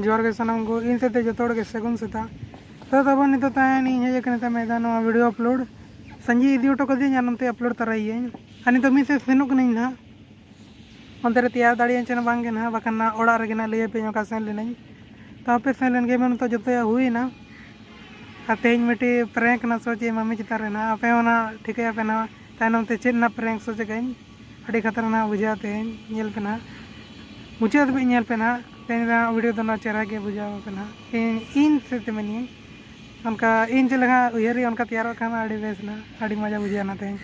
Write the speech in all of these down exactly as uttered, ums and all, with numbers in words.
ᱡᱚᱦᱟᱨ ᱜᱮ ᱥᱟᱱᱟᱢ ᱠᱚ, ᱤᱧ ᱥᱮᱫ ᱛᱮ ᱡᱚᱛᱚ ᱦᱚᱲ ᱜᱮ ᱥᱟᱹᱜᱩᱱ ᱥᱮᱛᱟᱜ᱾ ᱛᱚ ᱛᱟᱵᱚᱱ ᱱᱤᱛᱚᱜ ᱛᱟᱦᱮᱸ ᱤᱧ ᱦᱮᱡ ᱟᱠᱟᱱᱟ ᱛᱟᱦᱮᱸ ᱢᱮᱭᱫᱟᱱ ᱱᱚᱣᱟ ᱵᱷᱤᱰᱤᱭᱳ ᱟᱯᱞᱳᱰ᱾ ᱥᱟᱸᱡᱮ ᱤᱫᱤ ᱦᱚᱴᱚ ᱠᱟᱹᱫᱤᱧ ᱟᱨ ᱱᱚᱛᱮ ᱟᱯᱞᱳᱰ ᱛᱟᱨᱟᱭᱮᱭᱟᱹᱧ᱾ ᱟᱨ ᱱᱤᱛᱚᱜ ᱢᱤᱫ ᱥᱮᱫ ᱥᱮᱱᱚᱜ ᱠᱟᱹᱱᱟᱹᱧ ᱱᱟᱦᱟᱜ᱾ ᱚᱱᱛᱮ ᱨᱮ ᱛᱮᱭᱟᱨ ᱫᱟᱲᱮᱭᱟᱜᱼᱟᱹᱧ ᱪᱮ ᱵᱟᱝ ᱜᱮ ᱱᱟᱦᱟᱜ, ᱵᱟᱠᱷᱟᱱ ᱱᱟᱦᱟᱜ ᱚᱲᱟᱜ ᱨᱮᱜᱮ ᱱᱟᱦᱟᱜ ᱞᱟᱹᱭ ᱟᱯᱮᱭᱟᱹᱧ ᱚᱠᱟ ᱥᱮᱱ ᱞᱮᱱᱟᱹᱧ᱾ ᱛᱚ ᱟᱯᱮ ᱥᱮᱱ ᱞᱮᱱ ᱜᱮ ᱢᱮ, ᱱᱤᱛᱚᱜ ᱡᱚᱛᱚᱭᱟᱜ ᱦᱩᱭᱮᱱᱟ᱾ ᱟᱨ ᱛᱮᱦᱮᱧ ᱢᱤᱫᱴᱤᱡ ᱯᱨᱮᱝᱠ ᱱᱟᱦᱟᱜ ᱥᱳᱪ ᱟᱹᱧ ᱢᱟᱹᱢᱤ ᱪᱮᱛᱟᱱ ᱨᱮ ᱱᱟᱦᱟᱜ, ᱟᱯᱮ ᱦᱚᱸ ᱱᱟᱦᱟᱜ ᱴᱷᱤᱠᱟᱹᱭᱟ ᱯᱮ ᱱᱟᱦᱟᱜ ᱛᱟᱭᱱᱚᱢ ᱛᱮ ᱪᱮᱫ ᱱᱟᱦᱟᱜ ᱯᱨᱮᱝᱠ ᱥᱳᱪ ᱟᱠᱟᱫᱟᱹᱧ᱾ ᱟᱹᱰᱤ ᱠᱷᱟᱛᱟᱨᱱᱟᱠ ᱵᱩᱡᱷᱟᱹᱜᱼᱟ ᱛᱮᱦᱮᱧ, ᱧᱮᱞ ᱯᱮ ᱱᱟᱦᱟᱜ, ᱢᱩᱪᱟᱹᱫ ᱫᱷᱟᱹᱵᱤᱡ ᱧᱮᱞ ᱯᱮ ᱱᱟᱦᱟᱜ᱾ ᱛᱮᱦᱮᱧ ᱫᱚ ᱱᱟᱦᱟᱜ ᱵᱷᱤᱰᱤᱭᱳ ᱫᱚ ᱱᱟᱦᱟᱜ ᱪᱮᱦᱨᱟ ᱜᱮ ᱵᱩᱡᱷᱟᱹᱣ ᱟᱯᱮ ᱱᱟᱦᱟᱜ᱾ ᱤᱧ, ᱤᱧ ᱥᱮᱫ ᱛᱮ ᱢᱮᱱᱟᱹᱧ, ᱚᱱᱠᱟ ᱤᱧ ᱪᱮᱫ ᱞᱮᱠᱟ ᱩᱭᱦᱟᱹᱨᱤᱧ ᱚᱱᱠᱟ ᱛᱮᱭᱟᱨᱚᱜ ᱠᱷᱟᱱ ᱟᱹᱰᱤ ᱵᱮᱥ ᱱᱟᱦᱟᱜ, ᱟᱹᱰᱤ ᱢᱚᱡᱟ ᱵᱩᱡᱷᱟᱹᱜᱼᱟ ᱱᱟᱦᱟᱜ ᱛᱮᱦᱮᱧ᱾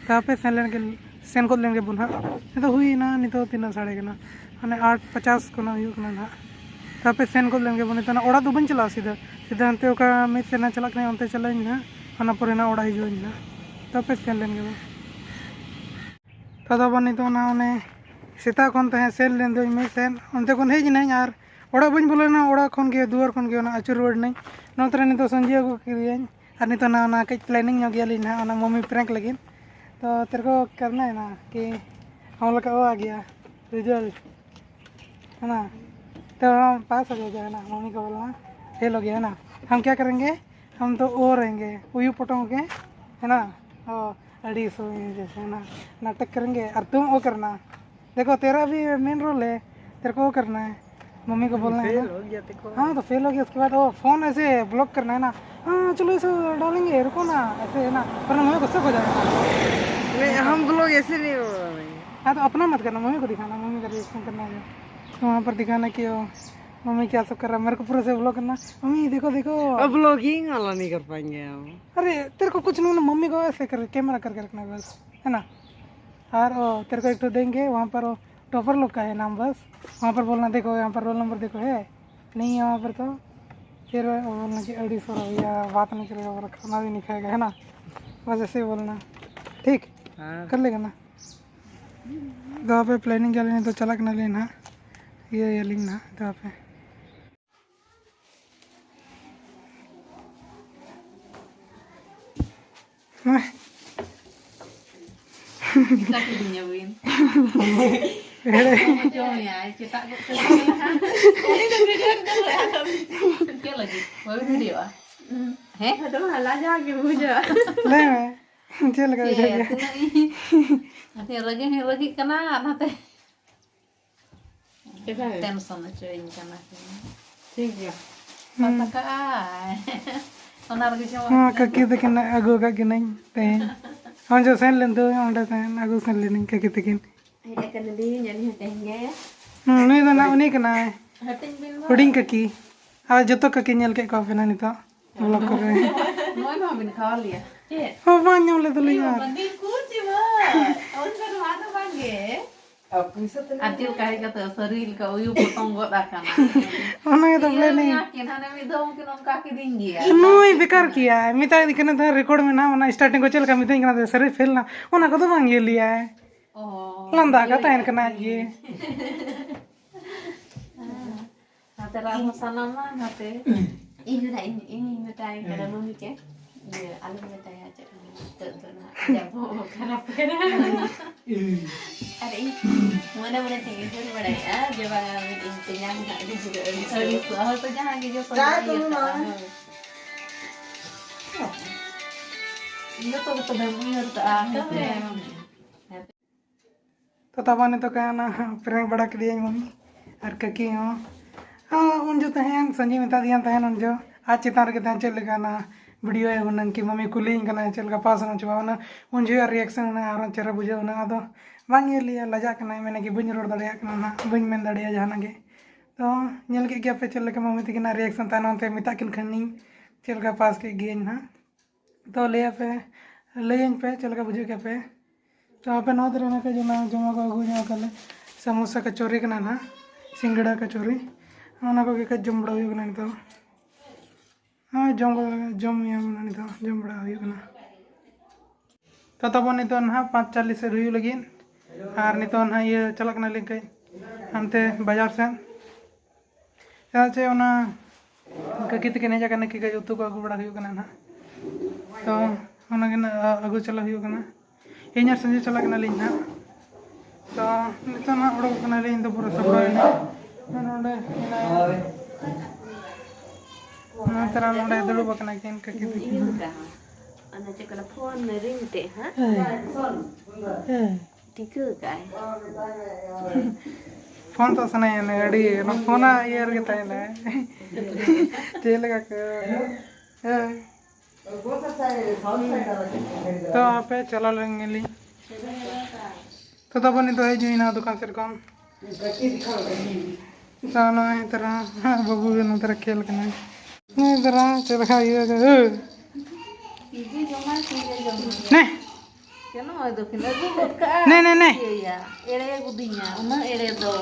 ᱛᱚ ᱟᱯᱮ ᱥᱮᱱ ᱞᱮᱱ ᱜᱮ, ᱥᱮᱱ ᱜᱚᱫ ᱞᱮᱱ ᱜᱮᱵᱚᱱ ᱱᱟᱦᱟᱜ᱾ ᱱᱤᱛᱚᱜ ᱦᱩᱭᱮᱱᱟ, ᱱᱤᱛᱚᱜ ᱛᱤᱱᱟᱹᱜ ᱥᱟᱰᱮ ᱠᱟᱱᱟ? ᱢᱟᱱᱮ ᱟᱴ ᱯᱚᱪᱟᱥ ᱠᱷᱚᱱᱟᱜ ᱦᱩᱭᱩᱜ ᱠᱟᱱᱟ ᱱᱟᱦᱟᱜ᱾ ᱛᱚ ᱟᱯᱮ ᱥᱮᱱ ᱜᱚᱫ ᱞᱮᱱ ᱜᱮᱵᱚᱱ᱾ ᱱᱤᱛᱚᱜ ᱚᱲᱟᱜ ᱫᱚ ᱵᱟᱹᱧ ᱪᱟᱞᱟᱜᱼᱟ ᱥᱤᱫᱷᱟᱹ, ᱥᱤᱫᱷᱟᱹ ᱦᱟᱱᱛᱮ ᱚᱠᱟ ᱢᱤᱫ ᱥᱮᱱ ᱦᱟᱸᱜ ᱪᱟᱞᱟᱜ ᱠᱟᱱᱟ ᱚᱱᱛᱮ ᱪᱟᱞᱟᱜ ᱟᱹᱧ ᱱᱟᱦᱟᱜ, ᱚᱱᱟ ᱯᱚᱨᱮ ᱱᱟᱦᱟᱜ ᱚᱲᱟᱜ ᱦᱤᱡᱩᱜ ᱟᱹᱧ ᱱᱟᱦᱟᱜ᱾ ᱛᱚ ᱟᱯᱮ ᱥᱮᱱ ᱞᱮᱱ ᱜᱮᱵᱚᱱ᱾ ᱛᱚ ᱟᱫᱚ ᱟᱵᱟᱨ ᱱᱤᱛᱚᱜ ᱚᱱᱟ ᱚᱱᱮ ᱥᱮᱛᱟᱜ ᱠᱷᱚᱱ ᱛᱟᱦᱮᱸ ᱥᱮᱱ ᱞᱮᱱ ᱫᱚᱧ ᱢᱤᱫ ᱥᱮᱱ, ᱚᱱᱛᱮ ᱠᱷᱚᱱ ᱦᱮᱡ ᱮᱱᱟᱹᱧ ᱟᱨ ᱚᱲᱟᱜ ᱵᱟᱹᱧ ᱵᱚᱞᱚ ᱞᱮᱱᱟ, ᱚᱲᱟᱜ ᱠᱷᱚᱱ ᱜᱮ, ᱫᱩᱣᱟᱹᱨ ᱠᱷᱚᱱ ᱜᱮ ᱚᱱᱟ ᱟᱹᱪᱩᱨ ᱨᱩᱣᱟᱹᱲ ᱮᱱᱟᱹᱧ᱾ ᱱᱚᱛᱮ ᱨᱮ ᱱᱤᱛᱚᱜ ᱥᱟᱹᱧᱡᱤ ᱟᱹᱜᱩ ᱠᱮᱫᱮᱭᱟᱹᱧ᱾ ᱟᱨ ᱱᱤᱛᱚᱜ ᱱᱟ ᱚᱱᱟ ᱠᱟᱹᱡ ᱯᱞᱮᱱᱤᱝ ᱧᱚᱜ ᱜᱮᱭᱟᱞᱤᱧ ᱱᱟᱦᱟᱜ ᱚᱱᱟ ᱢᱚᱢᱤ ᱯᱨᱮᱝᱠ ᱞᱟᱹᱜᱤᱫ᱾ ᱛᱚ ᱛᱮᱨᱮ ᱠᱚ ᱠᱟᱨᱱᱟ ᱦᱮ ᱱᱟ ᱠᱤ ᱦᱟᱢ ᱞᱚᱜ ᱠᱟ ᱣᱳ ᱟ ᱜᱮᱭᱟ ᱨᱤᱡᱟᱞᱴ, ᱦᱮ ᱱᱟ? ᱛᱚ ᱦᱟᱢ ᱯᱟᱥ ᱦᱳ ᱜᱮ ᱦᱮ ᱱᱟ, ᱢᱚᱢᱤ ᱠᱚ ᱵᱚᱞᱱᱟ ᱯᱷᱮᱞ ᱦᱳ ᱜᱮᱭᱟ ᱦᱮ ᱱᱟ, ᱦᱟᱢ ᱠᱭᱟ ᱠᱟᱨᱮᱝᱜᱮ, ᱦᱟᱢ ᱛᱚ ᱳ ᱨᱮᱝᱜᱮ, ᱩᱭᱩ ᱯᱚᱴᱚᱢ ᱜᱮ ᱦᱮ ᱱᱟ᱾ ᱚ, ᱟᱹᱰᱤ ᱥᱚᱢᱚᱭ ᱡᱮᱥᱮ ᱦᱮ ᱱᱟ, ᱱᱟᱴᱚᱠ ᱠᱟᱨᱮᱝᱜᱮ ᱟᱨ ᱛᱩᱢ ᱳ ᱠᱟᱨᱱᱟ᱾ देखो, तेरा भी मेन रोल है, तेरे को करना है, मम्मी को बोलना है ना। फेल हो गया, देखो। हाँ, तो फेल हो गया, उसके बाद वो फोन ऐसे ब्लॉक करना है ना। हाँ, चलो, ऐसे डालेंगे, रुको ना, ऐसे है ना, वरना मम्मी गुस्सा हो जाएगा। नहीं, हम लोग ऐसे नहीं बोलेंगे। हाँ, तो अपना मत करना, मम्मी को दिखाना, मम्मी का रिएक्शन करना है। तो वहाँ पर दिखाना कि वो मम्मी क्या सब कर रहा है, मेरे को पूरा से ब्लॉक करना। मम्मी, देखो, देखो। अब ब्लॉगिंग वाला नहीं कर पाएंगे हम। अरे, तेरे को कुछ नहीं ना, मम्मी को ऐसे कर, कैमरा करके रखना है बस, है ना? और वो तेरे को एक तो देंगे, वहाँ पर वो टॉपर लोग का है नाम बस। वहाँ पर बोलना, "देखो, यहाँ पर रोल नंबर देखो है, नहीं है वहाँ पर तो।" फिर वो बोलना कि, "अड़ी सो भैया, बात नहीं करेगा, बोला, खाना भी नहीं खाएगा, है ना?" बस ऐसे ही बोलना। ठीक? हाँ। कर लेगा ना? ᱫᱚ ᱟᱯᱮ ᱯᱞᱮᱱᱤᱝ ᱜᱮᱭᱟᱞᱤᱧ, ᱱᱤᱛᱚᱜ ᱪᱟᱞᱟᱜ ᱠᱟᱱᱟᱞᱤᱧ ᱱᱟᱦᱟᱜ᱾ ᱤᱭᱟᱹᱭᱟᱞᱤᱧ ᱱᱟᱦᱟᱜ, ᱫᱚ ᱟᱯᱮ᱾ ᱢᱮᱛᱟ ᱠᱤᱫᱤᱧᱟ ᱵᱤᱱ᱾ ᱦᱮᱲᱮ᱾ ᱡᱚᱢᱮᱭᱟᱭ, ᱪᱮᱴᱟᱜ ᱜᱚᱫ ᱠᱟᱜ ᱜᱮ ᱱᱟᱦᱟᱜ᱾ ᱩᱱᱤ ᱫᱚ ᱵᱷᱤᱰᱤᱭᱳ ᱨᱮᱫᱚ ᱵᱟᱭ ᱟᱞᱚᱢ᱾ ᱪᱮᱫ ᱞᱟᱹᱜᱤᱫ? ᱵᱟᱵᱤᱱ ᱵᱷᱤᱰᱤᱭᱳᱜᱼᱟ? ᱦᱮᱸ? ᱟᱫᱚ ᱞᱟᱡᱟᱣ ᱜᱮ ᱵᱩᱡᱷᱟᱹᱜᱼᱟ᱾ ᱞᱟᱹᱭ ᱢᱮ, ᱪᱮᱫ ᱞᱮᱠᱟ ᱪᱮᱫ? ᱵᱩᱡᱷᱟᱹᱜ ᱜᱮᱭᱟ? ᱛᱤᱱᱟᱹᱜ ᱤᱧ, ᱱᱟᱛᱮ ᱨᱟᱹᱜᱤ ᱦᱚᱸᱧ ᱨᱟᱹᱜᱤᱜ ᱠᱟᱱᱟ, ᱟᱨ ᱱᱟᱛᱮ ᱪᱮᱫᱟᱜ? ᱴᱮᱱᱥᱚᱱ ᱦᱚᱪᱚᱭᱤᱧ ᱠᱟᱱᱟ ᱠᱤᱱ᱾ ᱴᱷᱤᱠ ᱜᱮᱭᱟ᱾ ᱦᱩᱸ᱾ ᱯᱟᱛᱟ ᱠᱟᱜᱼᱟᱭ᱾ ᱚᱱᱟ ᱨᱮᱜᱮ ᱡᱚᱢᱟᱜ ᱦᱚᱸ, ᱠᱟᱱᱟ᱾ ᱠᱟᱹᱠᱤ ᱛᱟᱹᱠᱤᱱ ᱟᱹᱜᱩ ᱟᱠᱟᱫ ᱠᱤᱱᱟᱹᱧ ᱛᱮᱦᱮᱧ᱾ ᱦᱚᱸ, ᱡᱚ ᱥᱮᱱ ᱞᱮᱱ ᱫᱚ ᱚᱸᱰᱮ ᱛᱟᱦᱮᱱ, ᱟᱹᱜᱩ ᱥᱮᱱ ᱞᱮᱱᱟᱹᱧ ᱠᱟᱹᱠᱤ ᱛᱟᱹᱠᱤᱱ᱾ ᱦᱮᱡ ᱟᱠᱟᱱᱟᱞᱤᱧ, ᱟᱹᱞᱤᱧ ᱦᱚᱸ ᱛᱮᱦᱮᱧ ᱜᱮ᱾ ᱦᱩᱸ, ᱱᱩᱭ ᱫᱚ ᱱᱟᱜ ᱩᱱᱤ ᱠᱟᱱᱟᱭ᱾ ᱦᱟᱹᱴᱤᱧ ᱵᱤᱱ ᱢᱟ᱾ ᱦᱩᱰᱤᱧ ᱠᱟᱹᱠᱤ᱾ ᱟᱨ ᱡᱚᱛᱚ ᱠᱟᱹᱠᱤ ᱧᱮᱞ ᱠᱮᱫ ᱠᱚᱣᱟ ᱯᱮ ᱱᱟᱜ ᱱᱤᱛᱚᱜ vlog ᱠᱚᱨᱮ᱾ ᱱᱚᱜᱼᱚᱭ ᱱᱚᱣᱟ ᱵᱤᱱ ᱠᱷᱟᱣᱟ ᱞᱮᱭᱟ᱾ ᱪᱮᱫ? ᱦᱚᱸ, ᱵᱟᱝ ᱧᱟᱢ ᱞᱮᱫᱟᱞᱤᱧ ᱮ ᱟᱨ᱾ ᱵᱟᱵᱟ, ᱫᱤᱠᱩ ᱪᱮ ᱵᱟᱝ? ᱚᱱᱠᱟ ᱫᱚ ᱵᱟᱝ, ᱫᱚ ᱵᱟᱝ ᱜᱮ᱾ ᱟᱨ ᱯᱩᱭᱥᱟᱹ ᱛᱤᱱᱟᱹᱜ? ᱟᱨ ᱪᱮᱫ ᱞᱮᱠᱟ ᱦᱮᱡ ᱠᱟᱛᱮ ᱥᱟᱹᱨᱤ ᱞᱮᱠᱟ ᱩᱭᱩ ᱯᱚᱴᱚᱢ ᱜᱚᱫ ᱟᱠᱟᱱᱟ? ᱚᱱᱟ ᱜᱮᱛᱚ ᱤᱭᱟᱹ ᱵᱚᱞᱮ ᱱᱤᱭᱟᱹ᱾ ᱢᱮᱭᱟ ᱠᱤᱱ, ᱦᱟᱱᱮ ᱢᱤᱫ ᱫᱷᱟᱣ ᱩᱱᱠᱤᱱ ᱚᱱᱠᱟ ᱠᱤᱫᱤᱧ ᱜᱮᱭᱟ᱾ ᱱᱩᱭ ᱵᱮᱠᱟᱨ ᱠᱮᱭᱟᱭ, ᱢᱮᱛᱟᱭ ᱠᱟᱱᱟ ᱫᱟ record ᱢᱮᱱᱟᱜᱼᱟ, ᱚᱱᱟ starting ᱠᱚ ᱪᱮᱫ ᱞᱮᱠᱟ ᱢᱤᱛᱟᱹᱧ ᱠᱟᱱᱟ, ᱥᱟᱹᱨᱤ ᱯᱷᱮᱞ ᱱᱟ, ᱚᱱᱟ ᱠᱚᱫᱚ ᱵᱟᱝ ᱧᱮᱞ ᱞᱮᱭᱟᱭ᱾ ᱚ, ᱞᱟᱸᱫᱟ ᱧᱮᱞ ᱠᱟᱛᱮ ᱛᱟᱦᱮᱱ ᱞᱮᱭᱟ ᱠᱟᱱᱟ ᱠᱤᱱ᱾ ᱟᱡ ᱜᱮ᱾ ᱱᱟᱛᱮ ᱨᱟᱜ ᱦᱚᱸ ᱥᱟᱱᱟᱢᱟ, ᱱᱟᱛᱮ᱾ ᱤᱧ ᱫᱚ ᱱᱟᱜ ᱤᱧ, ᱤᱧᱤᱧ ᱢᱮᱛᱟᱭ ᱠᱟᱱᱟ ᱦᱩᱸ᱾ ᱢᱟᱹᱢᱤ ᱜᱮ, ᱤᱭᱟᱹ, ᱟᱞᱚᱢ ᱢᱮᱛᱟᱭᱟ ᱪᱮᱫ ᱦᱚᱸ, ᱱᱤᱛᱚᱜ ᱫᱚ ᱱᱟᱜ ᱟᱡᱟᱜ ᱵᱚᱦᱚᱜ ᱠᱷᱟᱨᱟᱯ ᱠᱟᱱᱟ᱾ ᱦᱩᱸ᱾ ᱟᱨ ᱤᱧ ᱢᱚᱱᱮ ᱢᱚᱱᱮ ᱛᱮᱧ ᱩᱭᱦᱟᱹᱨ ᱵᱟᱲᱟᱭᱮᱫᱼᱟ ᱡᱮ ᱵᱟᱝᱟ, ᱤᱧ ᱛᱮᱧᱟᱝ ᱱᱟᱜ ᱟᱹᱰᱤ ᱡᱳᱨᱮ ᱟᱹᱲᱤᱥᱚᱜᱼᱟ᱾ ᱟᱹᱲᱤᱥᱚᱜᱼᱟ, ᱦᱳᱭᱛᱳ ᱡᱟᱦᱟᱸ ᱜᱮ ᱡᱚᱛᱚ ᱪᱟ ᱜᱮ ᱠᱚ ᱤᱭᱟᱹ ᱠᱟᱜᱼᱟ, ᱮᱢᱟᱣᱟᱭ᱾ ᱦᱳᱭ᱾ ᱡᱚᱛᱚ ᱜᱮᱛᱚ ᱵᱮᱱ ᱩᱭᱦᱟᱹᱨ ᱠᱟᱜᱼᱟ, ᱦᱮᱸ᱾ ᱦᱮᱸ᱾ ᱛᱚ ᱛᱟᱵᱚᱱ ᱱᱤᱛᱚᱜ ᱠᱟᱱᱟ ᱯᱨᱮᱝᱠ ᱵᱟᱲᱟ ᱠᱮᱫᱮᱭᱟᱹᱧ ᱢᱟᱹᱢᱤ ᱟᱨ ᱠᱟᱹᱠᱤ ᱦᱚᱸ᱾ ᱦᱚᱸ, ᱩᱱ ᱡᱚ ᱛᱟᱦᱮᱸᱱ ᱥᱟᱺᱜᱤᱧ ᱢᱮᱛᱟ ᱫᱤᱭᱟᱹᱧ ᱛᱟᱦᱮᱸᱱ ᱩᱱ ᱡᱚ᱾ ᱟᱨ ᱪᱮᱛᱟᱱ ᱨᱮᱜᱮ ᱛᱟᱦᱮᱸᱱ ᱪᱮᱫ ᱞᱮᱠᱟ ᱚᱱᱟ ᱵᱷᱤᱰᱤᱭᱳᱭ ᱦᱩᱱᱟᱹᱝ ᱠᱤ ᱢᱟᱹᱢᱤ ᱠᱩᱞᱤᱭᱤᱧ ᱠᱟᱱᱟᱭ ᱪᱮᱫ ᱞᱮᱠᱟ ᱯᱟᱥ ᱮᱱᱟ ᱪᱮ ᱵᱟᱝ, ᱩᱱᱟᱹᱜ ᱩᱱ ᱡᱚᱦᱚᱜ reaction ᱦᱩᱱᱟᱹᱝ ᱟᱨᱦᱚᱸ ᱪᱮᱦᱨᱟ ᱵᱩᱡᱷᱟᱹᱣ ᱦᱩᱱᱟᱹᱝ᱾ ᱟᱫᱚ ᱵᱟᱝ ᱤᱭᱟᱹ ᱞᱮᱭᱟ, ᱞᱟᱡᱟᱜ ᱠᱟᱱᱟᱭ, ᱢᱮᱱᱟ ᱠᱤ ᱵᱟᱹᱧ ᱨᱚᱲ ᱫᱟᱲᱮᱭᱟᱜ ᱠᱟᱱᱟ ᱱᱟᱦᱟᱜ, ᱵᱟᱹᱧ ᱢᱮᱱ ᱫᱟᱲᱮᱭᱟᱜᱼᱟ ᱡᱟᱦᱟᱱᱟᱜ ᱜᱮ᱾ ᱛᱚ ᱧᱮᱞ ᱠᱮᱫ ᱜᱮᱭᱟ ᱯᱮ ᱪᱮᱫ ᱞᱮᱠᱟ ᱢᱟᱹᱢᱤ ᱛᱟᱹᱠᱤᱱᱟᱜ reaction ᱛᱟᱭᱱᱚᱢ ᱛᱮ ᱢᱮᱛᱟᱜ ᱠᱤᱱ ᱠᱷᱟᱱᱤᱧ ᱪᱮᱫ ᱞᱮᱠᱟ ᱯᱟᱥ ᱠᱮᱫ ᱜᱮᱭᱟᱹᱧ ᱱᱟᱦᱟᱜ᱾ ᱛᱚ ᱞᱟᱹᱭᱟᱯᱮ, ᱞᱟᱹᱭᱟᱹᱧ ᱯᱮ ᱪᱮᱫ ᱞᱮᱠᱟ ᱵᱩᱡᱷᱟᱹᱜ ᱠᱮᱫ ᱯᱮ᱾ ᱛᱚ ᱟᱯᱮ ᱱᱚᱣᱟ ᱫᱷᱟᱨᱮ ᱱᱟᱠᱷᱟ ᱡᱚᱢᱟ, ᱡᱚᱢᱟ ᱠᱚ ᱟᱹᱜᱩ ᱧᱚᱜ ᱠᱟᱜ ᱞᱮ᱾ ᱥᱟᱢᱳᱥᱟ ᱠᱟᱪᱚᱨᱤ ᱠᱟᱱᱟ ᱱᱟᱦᱟᱜ, ᱥᱤᱸᱜᱟᱲᱟ ᱠᱟᱪᱚᱨᱤ, ᱚᱱᱟ ᱠᱚᱜᱮ ᱠᱟᱹᱡ ᱡᱚᱢ ᱵᱟᱲᱟ ᱦᱩᱭᱩᱜ ᱠᱟᱱᱟ ᱱᱤᱛᱚᱜ᱾ ᱦᱮᱸ, ᱡᱚᱢ ᱠᱚ, ᱡᱚᱢ ᱧᱟᱢ ᱠᱟᱱᱟ ᱱᱤᱛᱚᱜ, ᱡᱚᱢ ᱵᱟᱲᱟ ᱦᱩᱭᱩᱜ ᱠᱟᱱᱟ᱾ ᱛᱚ ᱛᱟᱵᱚᱱ ᱱᱤᱛᱚᱜ ᱱᱟᱦᱟᱜ ᱯᱟᱸᱪ ᱪᱟᱞᱤᱥ ᱥᱮᱫ ᱦᱩᱭᱩᱜ ᱞᱟᱹᱜᱤᱫ, ᱟᱨ ᱱᱤᱛᱚᱜ ᱱᱟᱦᱟᱜ ᱤᱭᱟᱹ ᱪᱟᱞᱟᱜ ᱠᱟᱱᱟᱞᱤᱧ ᱠᱟᱹᱡ ᱦᱟᱱᱛᱮ ᱵᱟᱡᱟᱨ ᱥᱮᱫ᱾ ᱪᱮᱫᱟᱜ ᱪᱮ ᱚᱱᱟ ᱠᱟᱹᱠᱤ ᱛᱟᱹᱠᱤᱱ ᱦᱮᱡ ᱟᱠᱟᱱᱟ, ᱠᱤ ᱠᱟᱹᱡ ᱩᱛᱩ ᱠᱚ ᱟᱹᱜᱩ ᱵᱟᱲᱟ ᱦᱩᱭᱩᱜ ᱠᱟᱱᱟ ᱱᱟᱦᱟᱜ᱾ ᱛᱚ ᱚᱱᱟᱜᱮ ᱱᱟᱜ ᱟᱹᱜᱩ ᱪᱟᱞᱟᱜ ᱦᱩᱭᱩᱜ ᱠᱟᱱᱟ᱾ ᱤᱧ ᱟᱨ ᱥᱚᱧᱡᱚᱭ ᱪᱟᱞᱟᱜ ᱠᱟᱱᱟᱞᱤᱧ ᱱᱟᱦᱟᱜ᱾ ᱛᱚ ᱱᱤᱛᱚᱜ ᱱᱟᱜ ᱚᱰᱚᱠ ᱠᱟᱱᱟᱞᱤᱧ, ᱤᱧ ᱫᱚ ᱯᱩᱨᱟᱹ ᱥᱟᱯᱲᱟᱣ ᱮᱱᱟ᱾ ᱱᱚᱰᱮ ᱢᱮᱱᱟᱭᱟ᱾ ᱱᱚᱛᱮ ᱨᱮ ᱱᱚᱰᱮ ᱫᱩᱲᱩᱵ ᱟᱠᱟᱱᱟ ᱠᱤᱱ ᱠᱟᱹᱠᱤ ᱛᱟᱹᱠᱤᱱ᱾ ᱚᱱᱟ ᱪᱮᱫ ᱠᱚ ᱞᱟᱹᱭᱟ, ᱯᱷᱳᱱ ᱨᱤᱝ ᱛᱮ ᱦᱟᱸᱜ᱾ ᱦᱮᱸ᱾ ᱴᱷᱤᱠᱟᱹ ᱠᱟᱜᱼᱟᱭ᱾ ᱯᱷᱳᱱ ᱛᱚ ᱥᱟᱱᱟᱭᱮᱭᱟ ᱱᱩᱭ, ᱟᱹᱰᱤ ᱚᱱᱟ ᱯᱷᱳᱱ ᱟᱜ ᱤᱭᱟᱹ ᱨᱮᱜᱮ ᱛᱟᱦᱮᱱᱟᱭ᱾ ᱪᱮᱫ ᱞᱮᱠᱟ ᱠᱚ, ᱦᱮᱸ᱾ ᱛᱚ ᱟᱯᱮ ᱪᱟᱞᱟᱣ ᱞᱮᱱ ᱜᱮᱞᱤᱧ᱾ ᱛᱚ ᱛᱟᱵᱚᱱ ᱱᱤᱛᱚᱜ ᱦᱮᱡ ᱦᱩᱭᱱᱟ ᱫᱚᱠᱟᱱ ᱥᱮᱫ ᱠᱷᱚᱱ᱾ ᱛᱚ ᱱᱚᱜᱼᱚᱭ ᱛᱟᱨᱟ ᱵᱟᱹᱵᱩ ᱜᱮ ᱱᱚᱛᱮ ᱨᱮ ᱠᱷᱮᱞ ᱠᱟᱱᱟᱭ᱾ ᱱᱚᱜᱼᱚᱭ ᱛᱟᱨᱟ ᱪᱮᱫ ᱞᱮᱠᱟ ᱤᱭᱟᱹ ᱠᱟᱱᱟ᱾ ᱱᱮ᱾ ᱪᱮᱫ ᱱᱚᱜᱼᱚᱭ ᱫᱚᱠᱤᱱ ᱟᱹᱜᱩ ᱜᱚᱫ ᱠᱟᱜᱼᱟ? ᱱᱮ, ᱱᱮ, ᱱᱮ᱾ ᱤᱭᱟᱹᱭᱟ, ᱮᱲᱮ ᱜᱚᱫᱤᱧᱟ, ᱩᱱᱟᱹᱜ ᱮᱲᱮ ᱫᱚ᱾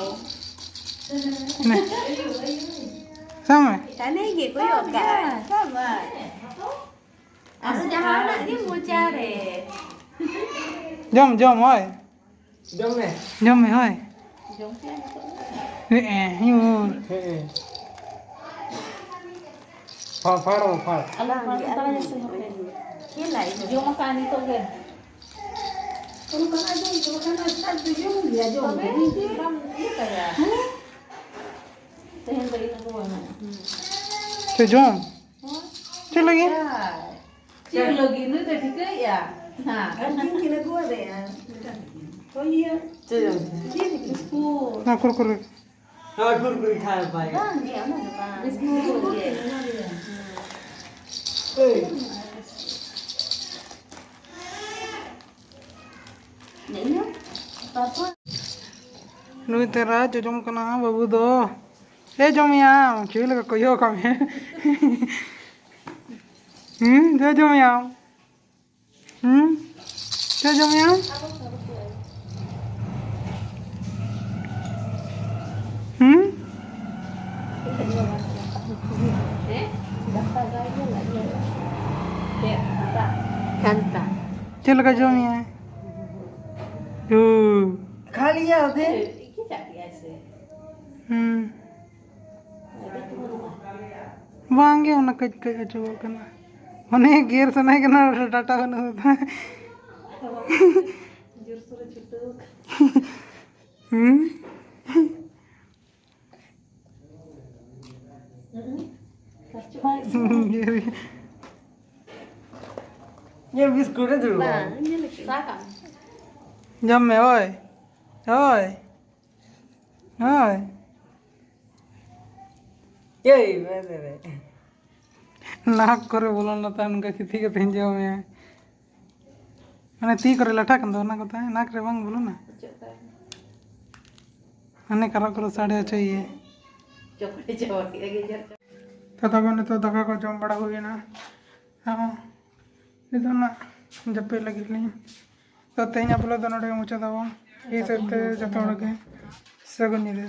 ᱱᱮ᱾ ᱥᱟᱵ ᱢᱮ᱾ ᱦᱟᱱᱮ ᱜᱮ ᱠᱚᱭᱚᱜ ᱠᱟᱜᱼᱟᱭ᱾ ᱥᱟᱵ ᱢᱮ᱾ ᱟᱨ ᱡᱟᱦᱟᱱᱟᱜ ᱜᱮ ᱢᱚᱪᱟ ᱨᱮ᱾ ᱡᱚᱢ, ᱡᱚᱢ, ᱦᱳᱭ᱾ ᱡᱚᱢ ᱢᱮ᱾ ᱡᱚᱢ ᱢᱮ, ᱦᱳᱭ᱾ ᱡᱚᱢ ᱠᱮᱜᱼᱟ ᱱᱤᱛᱚᱜ ᱫᱚ᱾ ᱦᱮᱸ, ᱦᱮᱸ, ᱦᱩᱸ᱾ ᱦᱮᱸ᱾ ᱯᱷᱟᱲ, ᱯᱷᱟᱲ, ᱯᱷᱟᱲ᱾ ᱟᱞᱚ ᱯᱷᱟᱲ ᱛᱟᱞᱟᱝ ᱥᱮ ᱦᱟᱯᱮ᱾ ᱠᱷᱮᱞᱟᱭ ᱡᱚᱢ ᱟᱠᱟᱫ ᱱᱤᱛᱚᱜ ᱜᱮ᱾ ᱚᱱᱠᱟᱱᱟᱜ ᱡᱚᱢ ᱫᱚ ᱵᱟᱠᱷᱟᱱ ᱟᱡ ᱫᱚ ᱡᱚᱢ ᱜᱮᱭᱟ, ᱡᱚᱢ ᱛᱚᱵᱮ ᱜᱮ᱾ ᱵᱟᱢ ᱤᱭᱟᱹ ᱠᱟᱭᱟ᱾ ᱦᱮᱸ᱾ ᱛᱮᱦᱮᱧ ᱫᱚ ᱤᱱᱟᱹ ᱠᱚ ᱵᱟᱝᱟ᱾ ᱪᱮᱫ ᱡᱚᱢ? ᱦᱮᱸ᱾ ᱪᱮᱫ ᱞᱟᱹᱜᱤᱫ? ᱪᱮᱫ ᱞᱟᱹᱜᱤᱫ? ᱱᱩᱭ ᱫᱚ ᱴᱷᱤᱠᱟᱹᱭᱮᱫᱼᱟ᱾ ᱦᱮᱸ᱾ ᱟᱨ ᱛᱤᱱ ᱠᱤᱱ ᱟᱹᱜᱩᱣᱟᱫᱮᱭᱟ? ᱢᱤᱫᱴᱟᱝ ᱛᱤᱠᱤᱱ᱾ ᱦᱳᱭ ᱤᱭᱟᱹ᱾ ᱪᱮᱫ ᱡᱚᱢ? ᱪᱮᱫ ᱛᱤᱠᱤᱱ? ᱵᱤᱥᱠᱩᱴ᱾ ᱚᱱᱟ ᱠᱩᱨᱠᱩᱨᱮ᱾ ᱦᱳᱭ, ᱠᱩᱨᱠᱩᱨᱮ ᱠᱷᱟᱭ ᱵᱟᱭ᱾ ᱵᱟᱝ ᱜᱮ, ᱚᱱᱟ ᱫᱚ ᱵᱟᱝ᱾ ᱵᱤᱥᱠᱩᱴ ᱜᱮ᱾ ᱮᱭ᱾ ᱱᱩᱭ ᱛᱮᱨᱟ ᱡᱚᱡᱚᱢ ᱠᱟᱱᱟ ᱵᱟᱹᱵᱩ ᱫᱚ᱾ ᱮ ᱡᱚᱢᱮᱭᱟᱢ, ᱪᱮᱫ ᱞᱮᱠᱟ ᱠᱚᱭᱚᱜ ᱠᱟᱜ ᱢᱮ᱾ ᱦᱩᱸ, ᱡᱚ ᱡᱚᱢᱮᱭᱟᱢ᱾ ᱦᱩᱸ? ᱪᱮᱫ ᱡᱚᱢᱮᱭᱟᱢ? ᱦᱩᱸ? ᱠᱷᱟᱱᱛᱟ᱾ ᱪᱮᱫ ᱞᱮᱠᱟ ᱡᱚᱢᱮᱭᱟᱭ? ᱦᱩᱸ᱾ ᱠᱷᱟᱞᱤᱭᱟ ᱚᱫᱷᱮ᱾ ᱦᱩᱸ᱾ ᱵᱟᱝᱜᱮ, ᱚᱱᱟ ᱠᱟᱹᱡ ᱠᱟᱹᱡ ᱟᱹᱪᱩᱨᱚᱜ ᱠᱟᱱᱟ᱾ ᱚᱱᱮ ᱜᱮᱨ ᱥᱟᱱᱟᱭᱮ ᱠᱟᱱᱟ, ᱰᱟᱴᱟ ᱵᱟᱹᱱᱩᱜ ᱛᱟᱭ᱾ ᱡᱳᱨᱥᱳᱨᱮ ᱪᱷᱩᱴᱟᱹᱣ ᱠᱟᱱᱟ᱾ ᱦᱩᱸ? ᱧᱮᱞ ᱵᱤᱥᱠᱩᱴ ᱨᱮ ᱫᱩᱲᱩᱵ ᱟᱭ᱾ ᱡᱚᱢ ᱢᱮ, ᱳᱭ᱾ ᱳᱭ᱾ ᱳᱭ᱾ ᱮᱭ, ᱵᱮ, ᱵᱮ, ᱵᱮ᱾ ᱱᱟᱠ ᱠᱚᱨᱮ ᱵᱚᱞᱚᱱᱟ ᱛᱟᱭ, ᱱᱚᱝᱠᱟ ᱠᱷᱤᱛᱤ ᱠᱟᱛᱮᱧ ᱡᱚᱢᱮᱭᱟ᱾ ᱢᱟᱱᱮ ᱛᱤ ᱠᱚᱨᱮ ᱞᱟᱴᱷᱟ ᱠᱟᱱ ᱫᱚ, ᱚᱱᱟ ᱠᱚᱛᱮ ᱱᱟᱠ ᱨᱮ ᱵᱟᱝ ᱵᱚᱞᱚᱱᱟ? ᱦᱟᱱᱮ ᱠᱟᱨᱚᱜ ᱠᱚᱨᱚᱜ ᱥᱟᱰᱮ ᱦᱚᱪᱚᱭᱮᱭᱟ᱾ ᱛᱚ ᱛᱚᱵᱮ ᱱᱤᱛᱚᱜ ᱫᱟᱠᱟ ᱠᱚ ᱡᱚᱢ ᱵᱟᱲᱟ ᱦᱩᱭᱮᱱᱟ᱾ ᱦᱮᱸ, ᱱᱤᱛᱚᱜ ᱱᱟᱜ ᱡᱟᱹᱯᱤᱫ ᱞᱟᱹᱜᱤᱫ ᱞᱤᱧ᱾ ᱛᱚ ᱛᱮᱦᱮᱧᱟᱜ vlog ᱫᱚ ᱱᱚᱰᱮ ᱜᱮ ᱢᱩᱪᱟᱹᱫ ᱟᱵᱚᱱ᱾ ᱤᱧ ᱥᱮᱫ ᱛᱮ ᱡᱚᱛᱚ ᱦᱚᱲ ᱜᱮ ᱥᱟᱹᱜᱩᱱ ᱧᱤᱫᱟᱹ᱾